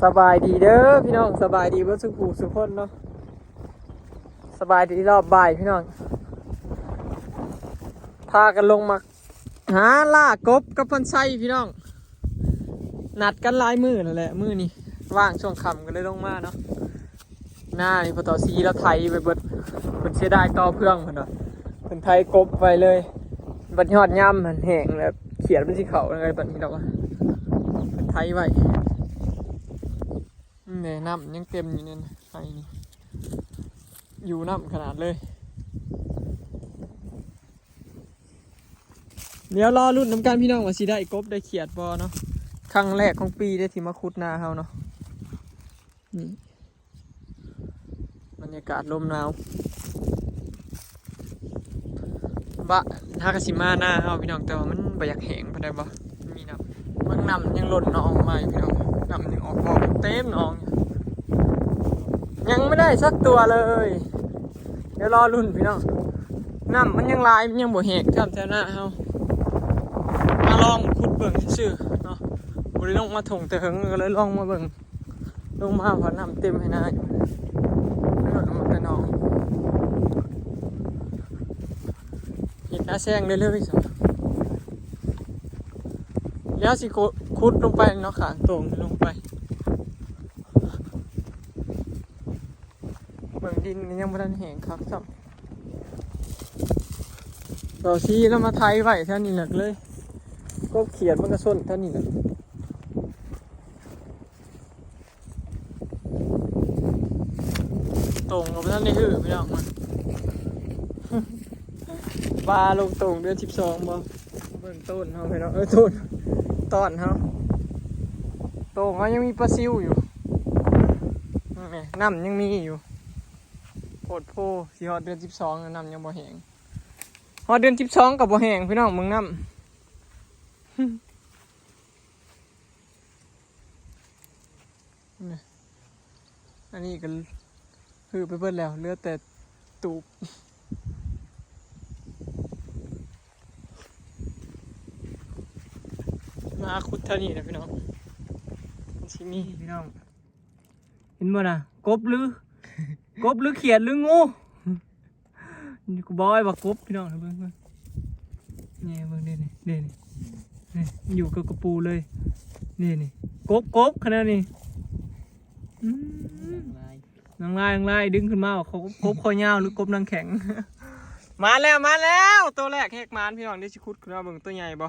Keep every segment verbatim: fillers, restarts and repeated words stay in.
สบายดีเด้อพี่น้อง สบายดีเบิดสุขูสุคนเนาะ สบายดีรอบบ่ายพี่น้อง พากันลงมาหาล่ากบกับพันไส้พี่น้อง นัดกันหลายมื้อนั่นแหละ มื้อนี้ว่างช่วงค่ำก็เลยลงมาเนาะ หน้านี่พอต่อซีแล้วไถไปเบิด เพิ่นเสียดายต่อเพื่องเพิ่นว่า เพิ่นไถกบไปเลย บัดยอดยามมันแห้งแล้วเขียดมันสิเข้าเลยบัดนี้ดอกว่า เพิ่นไถไว้ นี่น้ำยังเต็มอยู่เนี่ยนะ ไถนี่ อยู่น้ำขนาดเลย เดี๋ยวรอลุ้นนำกันพี่น้องว่าสิได้กบได้เขียดบ่เนาะ ครั้งแรกของปีได้ที่มาขุดนาเฮาเนาะ นี่ บรรยากาศลมหนาว บะ ถ้ากะสิมาหน้าเฮาพี่น้อง แต่ว่ามันบ่อยากแห้งปานใดบ่ มันมีน้ำ เบิ่งน้ำยังล้นหนองออกมาอยู่พี่น้อง น้ำยังออกบ่อเต็มหนองอยู่ ยังไม่ได้สักตัวเลย เดี๋ยวรอลุ้นพี่น้อง น้ำมันยังหลาย มันยังบ่แห้ง ท่ามแถวหน้าเฮา มาลองขุดเบิ่งซื่อๆเนาะ บ่ได้ลงมาถงแต่เหิง ก็เลยลองมาเบิ่ง ลงมาเพราะน้ำเต็มให้หน้าอยู่ ไม่หล่นลงมาแต่หนอง เฮ็ดหน้าแซงเรื่อยๆซะ แล้วสิขุดลงไปเนาะ ข้างโต่งลงไป เบิ่งดินก็ยังบ่ทันแห้งคักซ้ำ ต่อซีแล้วมาไถไว้แถวนี้แหละเลย กบเขียดมันก็ส้นแถวนี้แหละ โต่งก็บ่ทันได้หื้อพี่น้องมัน ปลาลงโต่งเดือนสิบสองบ่ เบิ่งต้นเฮาพี่น้อง เอ้ย ต้น ต้นเฮา โต่งเฮายังมีปลาซิวอยู่ นี่ น้ำยังมีอยู่ โพดโพ สิฮอดเดือนสิบสองแล้วน้ำยังบ่แห้ง ฮอดเดือนสิบสองก็บ่แห้งพี่น้อง เบิ่งน้ำ นี่ อันนี้ก็หื้อไปเบิดแล้ว เหลือแต่ตูบ มาขุดแถวนี้นะพี่น้อง มันสิมี พี่น้อง เห็นบ่น่ะ กบหรือ กบหรือเขียดหรืองู นี่กูบอกไอ้ว่ากบพี่น้อง เบิ่ง เบิ่ง นี่ เบิ่ง นี่ นี่ นี่ นี่ นี่ อยู่กับกระปูเลย นี่ นี่ กบ กบ ขนาดนี้ อืม นางลาย นางลาย ดึงขึ้นมาว่าเขากบคอยาวหรือกบนางแข็ง มาแล้ว มาแล้ว ตัวแรกแหกหมานพี่น้อง เดี๋ยวสิขุดขึ้นมาเบิ่งตัวใหญ่บ่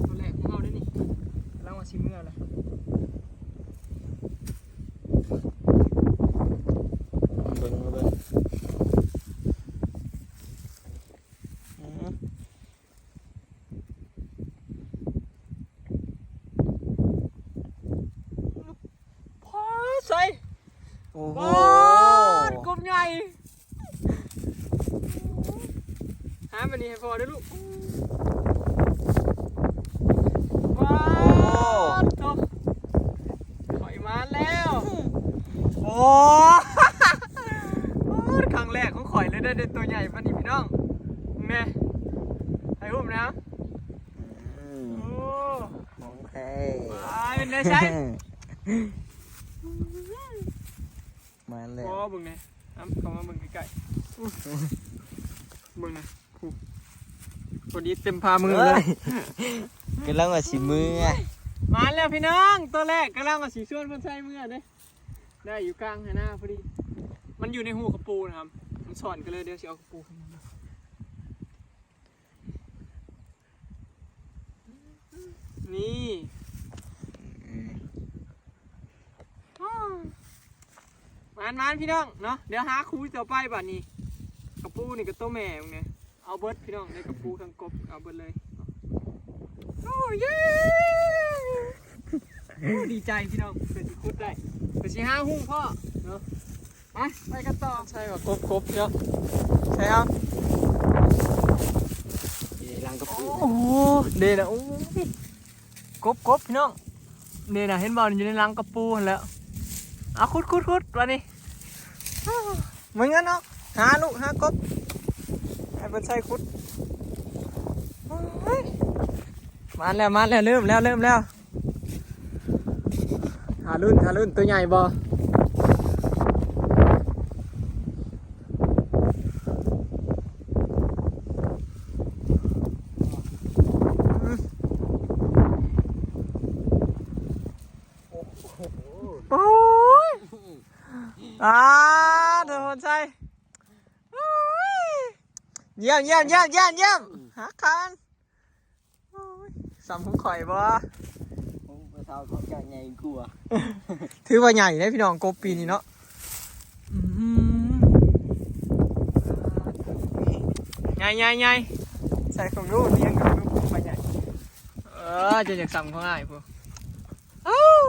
ตัวแรกของเฮาเด้อนี่ กำลังว่าสิเมือเลย เบิ่ง มาเบิ่ง อืม พอใส่ โอ้โห ปาด กบใหญ่ หามานี่ให้พ่อเด้อลูก ว้าว โอ้โห ตก ข่อยมาแล้ว โอ้ โอ้ ครั้งแรกของข่อยเลยได้ ได้ตัวใหญ่ปานนี้พี่น้อง แม่ ให้อุ้มนะ อืม โอ้ ของแท้ ว้าย เป็นไงใช่ มาแล้ว โอ้ เบิ่งแหน่ อ้ำ เข้ามาเบิ่งใกล้ๆ อู้ เบิ่งนะ ผู้ พอดีเต็มฝ่ามือเลย เอ้ย กำลังว่าสิเมือ มาแล้วพี่น้อง ตัวแรกกำลังว่าสิชวนเพิ่นใส่เมือเด้ ได้อยู่กลางไฮ่นาพอดี มันอยู่ในฮูกระปูนะครับ มันซ่อนกันเลย เดี๋ยวสิเอากระปูขึ้นมา นี่ อืม มานๆ พี่น้องเนาะ เดี๋ยวหาคู่ต่อไปบัดนี้ กระปูนี่ก็ตัวแม่มึงเนี่ย เอาเบิดพี่น้อง ได้กระปูทั้งกบ เอาเบิดเลย โอ้ เย้ โอ้ ดีใจพี่น้อง เกิดสิขุดได้ เกิดสิหาฮูพ่อเนาะ ไป ไปกันต่อ ใช่ว่ากบ กบเนาะ ใช่ครับ อยู่ในรังกระปู โอ้โห เด่นอะ โอ้ย กบ กบพี่น้อง เด่นอะ เห็นบ่ อยู่ในรังกระปูนั่นแหล้ว เอาขุด ขุด ขุด วันนี้ เหมือนกันเนาะ หาลูก หากบ ให้เพิ่นใส่ขุด โอ้ย มาแล้ว มาแล้ว เริ่มแล้ว เริ่มแล้ว หารุ่น หารุ่น ตัวใหญ่บ่ โอ้ย อ่า เถอะ พรชัย โอ้ย เยี่ยม เยี่ยม เยี่ยม เยี่ยม เยี่ยม หักคัน โอ้ย สำของข่อยบ่ ผมก็เท่าเขาจะใหญ่กว่า ถือว่าใหญ่เด้พี่น้อง กบปีนี้เนาะ อืม ใหญ่ ใหญ่ ใหญ่ ใส่ของลูก เลี้ยงของลูก กบใหญ่ เออ จะอยากสำของอ้ายพวก อ้าว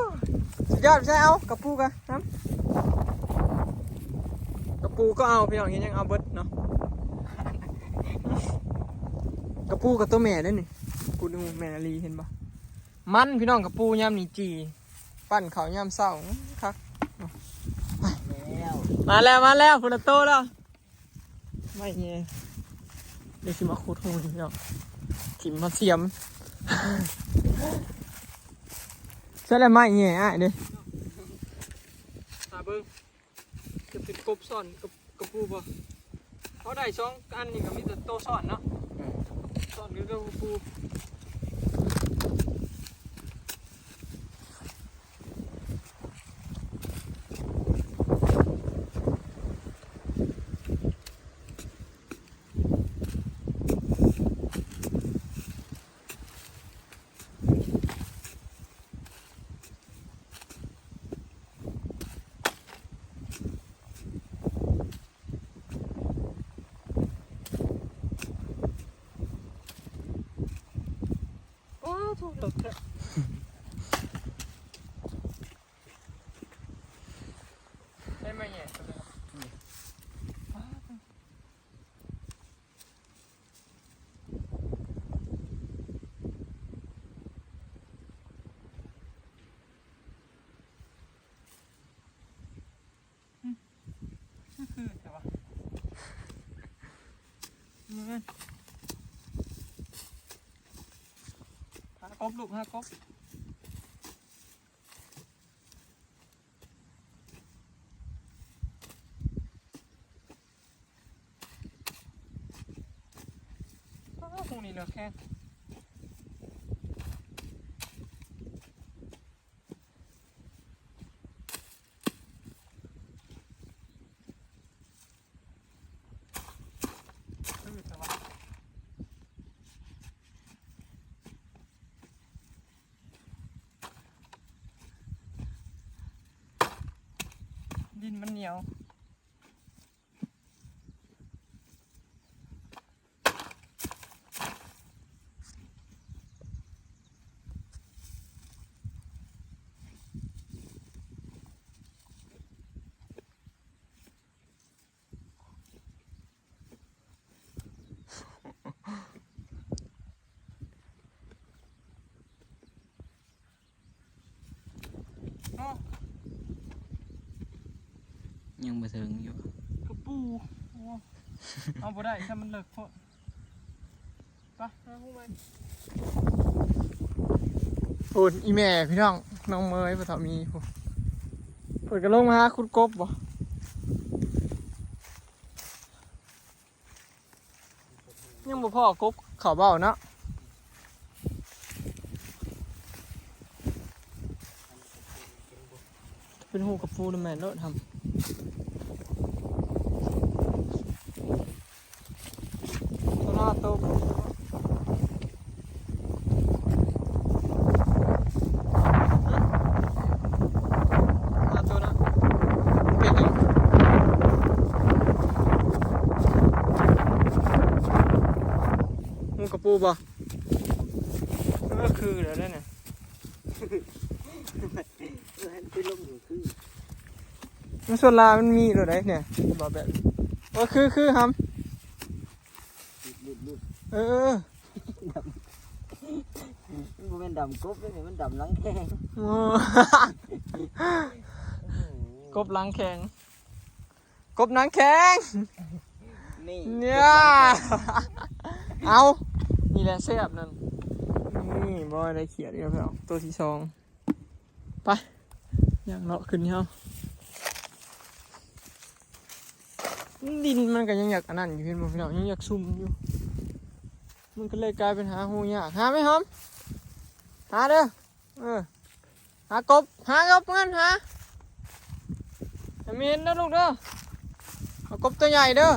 สุดยอด ใช่ เอา กระปูกันนะ กระปูก็เอา พี่น้อง เห็นยังเอาเบิดเนาะ กระปูกับตัวแม่ได้นี่ กูดูแม่นาลีเห็นปะ มัน พี่น้อง กระปูยามนี้จี ปั้นเขาวยามเช้า คัก แล้ว มาแล้ว มาแล้ว พุนละโตแล้ว ไม่เนี่ย เดี๋ยวสิมาขุดหูนี่พี่น้อง ถิ่มมาเสียม ใช่แล้ว ไม่เนี่ย อ้ายเด้ หาเบิ่ง จะเป็นกบซ่อนกับกระปูบ่ เขาได้สองอันนี่ก็มีแต่โตซ่อนเนาะ ซ่อนกับกระปู โอ้ ถูกหลบเถอะ ใช่ไหมเนี่ย อืม คือแต่ว่า เงิน หากบลูก หากบ อ้าว พวกนี้เหลือแค่ ดินมันเหนียว เนาะ ยังบ่ถึงอยู่ กระปู โอ้ เอาบ่ได้ ถ้ามันเลิกโพด ไป หาผู้ใหม่ โอ้ย อีแม่พี่น้อง น้องเมย ปะเถาะมีผู้ เพิ่นก็ลงมาหาขุดกบบ่ ยังบ่พอกบเขาเบ้าเนาะ เป็นหูกระปูนี่แม่นโลดทำ ตัวหน้าโต หน้าโตนะ เป็นหยัง หูกระปูบ่ เออ คือแล้วเนี่ย เออ มันส่วนลาวมันมีโลดใดเนี่ย บอกแบบ เออ คือ คือหำ หลุด หลุด เออ มันบ่แม่นดำกบเด้อนี่ มันดำหลังแข้ง โอ้ กบหลังแข้ง กบหลังแข้ง นี่ เนี่ย เอา นี่แหละแซ่บนั่น นี่ ก็ได้เขียดแล้วพี่น้อง ตัวที่สอง ไป ย่างเลาะขึ้นเฮา ดินมันก็ยังอยากอันนั้นอยู่ เห็นบ่พี่น้อง ยังอยากซุ่มอยู่ มันก็เลยกลายเป็นหาฮูยาก หาไหมหอม หาเด้อ เออ หากบ หากบเงิน หา ให้มันเห็นนะลูกเด้อ เอากบตัวใหญ่เด้อ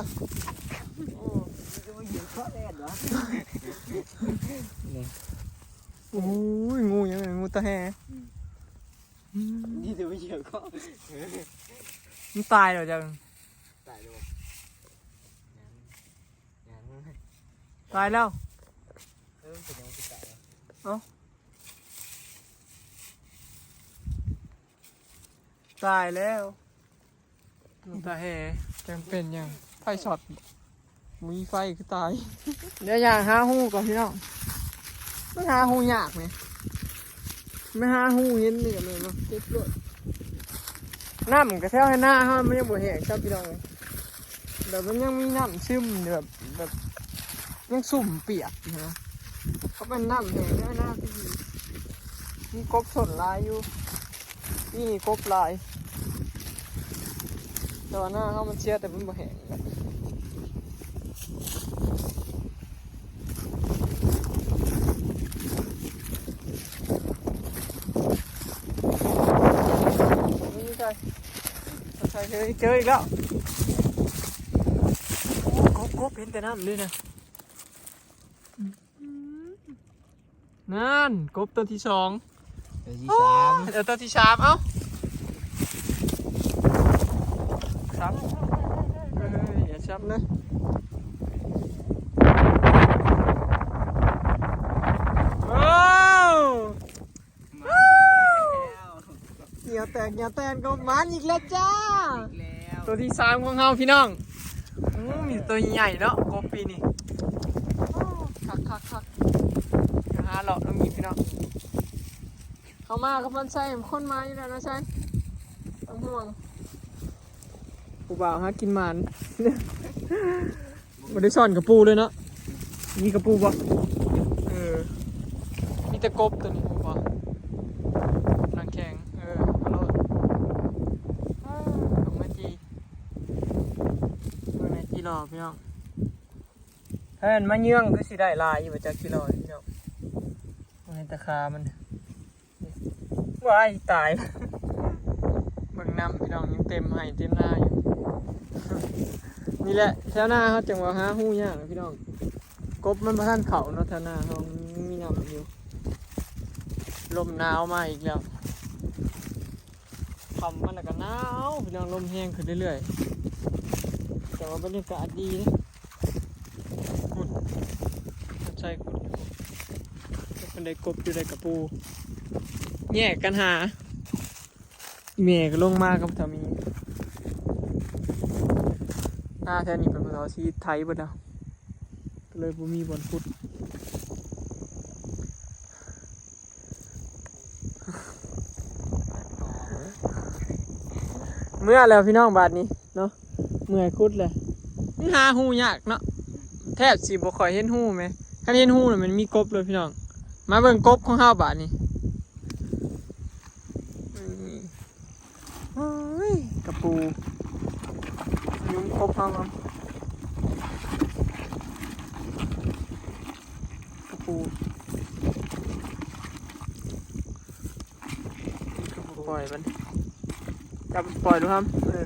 โอ้ โอ้ย งูยังไง งูตะแห นี่จะไปเหยียบก็ มันตายแล้วจัง ตายแล้ว ตายแล้ว เออ เป็นยังไงตายแล้ว เอ้า ตายแล้ว ตาแห จังเป็นหยัง ไฟช็อต มีไฟคือตาย เดี๋ยวย่างหาฮูก่อนพี่น้อง มันหาฮูยากไหม ไม่หาฮูเห็นนี่ก็เลยมาเก็บโลด น้ำก็แถวให้หน้าเฮามันยังบ่แห้งครับพี่น้อง แบบมันยังมีน้ำซึมแบบ แบบ ยังซุ่มเปียกอยู่นะ เขาเป็นน้ำแห้งแล้วนะพี่ มีกบส่วนหลายอยู่ นี่กบหลาย แต่ว่าหน้าเฮามันเสียแต่มันบ่แห้ง นี่ใช่ ใช่ เจอ เจออีกแล้ว กบ กบ เห็นแต่น้ำเลยนะ นั่น กบตัวที่สอง ตัวที่สาม เออ ตัวที่สาม เอ้า ซ้ำ เอ้ย อย่าซ้ำเลย ว้าว มาแล้ว เหนียวแตก เหนียวแตก กบหมานอีกแล้วจ้า อีกแล้ว ตัวที่สามของเฮาพี่น้อง อืม มีตัวใหญ่เนาะ กบปีนี้ คัก คัก คัก เดี๋ยวหาเลาะตรงนี้พี่น้อง เข้ามากับมันใส่คนมาอยู่แล้วนะใช่ ต้องห่วง ผู้บ่าวหากินหมาน บ่ได้ซ่อนกระปูเลยเนาะ มีกระปูบ่ เออ มีแต่กบตัวนี้บ่ หนังแข็ง เออ เอาโลด อ้าว ลงมาจี เบิ่งในจีรอพี่น้อง ถ้ามันมาเยื่องคือสิได้หลายอยู่บ่จักกิโลพี่น้อง เบิ่งในตาขามัน ว้าย ตาย เบิ่งน้ำพี่น้อง ยังเต็มไฮ่เต็มนาอยู่ นี่แหละ แถวนาเฮาจังว่าหาฮูยากพี่น้อง กบมันบ่ทันเข้าเนาะ แถวนาเฮามันมีน้ำอยู่ ลมหนาวมาอีกแล้ว ค่ำมาแล้วก็หนาวพี่น้อง ลมแฮงขึ้นเรื่อยๆ แต่ว่าบรรยากาศดีเด้ ขุด ใช่ ขุด มันได้กบอยู่ ได้กระปู แยกกันหา อีแม่ก็ลงมากับสามี หน้าแถวนี้เป็นภูเขาชีไทยเบิดแล้ว ก็เลยบ่มีบ่อนขุด เมื่อแล้วพี่น้องบาดนี้เนาะ เมื่อยขุดเลย มันหาฮูยากเนาะ แทบสิบ่ค่อยเห็นฮูแหม คันเห็นฮูน่ะมันมีกบเลยพี่น้อง มาเบิ่งกบของเฮาบาดนี้ นี่ โอ้ย กระปู ยุงกบเฮาครับ กระปู กระปูปล่อยมัน จับปล่อยดูครับ เออ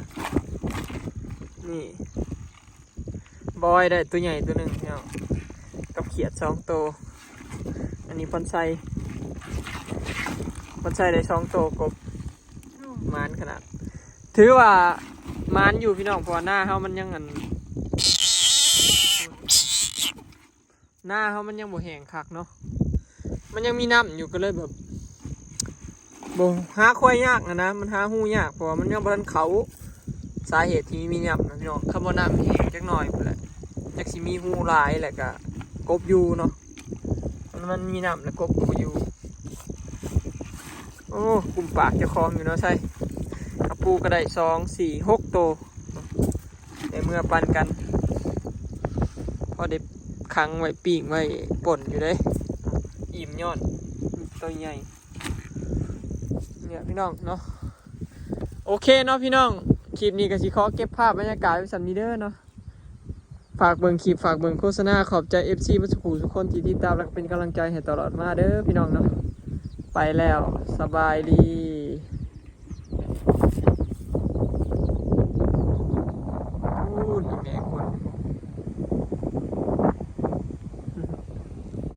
นี่ บอยได้ตัวใหญ่ตัวหนึ่งพี่น้อง กับเขียดสองตัว อันนี้ปอนไซ ปอนไซได้สองตัวกบ หมานขนาด ถือว่าหมานอยู่พี่น้อง เพราะว่าหน้าเฮามันยังอัน หน้าเฮามันยังบ่แห้งคักเนาะ มันยังมีน้ำอยู่ก็เลยแบบ บ่ หาควายยากอะนะ มันหาฮูยาก เพราะว่ามันยังบ่ทันเข้า สาเหตุที่มีน้ำนะพี่น้อง คันบ่น้ำแห้งจักหน่อยพู้นแหละ จักสิมีฮูหลาย แล้วก็กบอยู่เนาะ มัน มันมีน้ำแล้วกบก็บ่อยู่ โอ้ กุมปากเจ้าของอยู่เนาะ ใช่ กระปูก็ได้สอง สี่ หก โต ได้เมื่อปันกัน พอได้ขังไว้ ปิ้งไว้ ป่นอยู่เด้ อิ่มย้อน ตัวใหญ่ เนี่ยพี่น้องเนาะ โอเคเนาะพี่น้อง คลิปนี้ก็สิขอเก็บภาพบรรยากาศไว้ส่ำนี้เด้อเนาะ ฝากเบิ่งคลิป ฝากเบิ่งโฆษณา ขอบใจ เอฟซี เบิดสุขุทุกคนที่ติดตามและเป็นกำลังใจให้ตลอดมาเด้อพี่น้องเนาะ ไปแล้ว สบายดี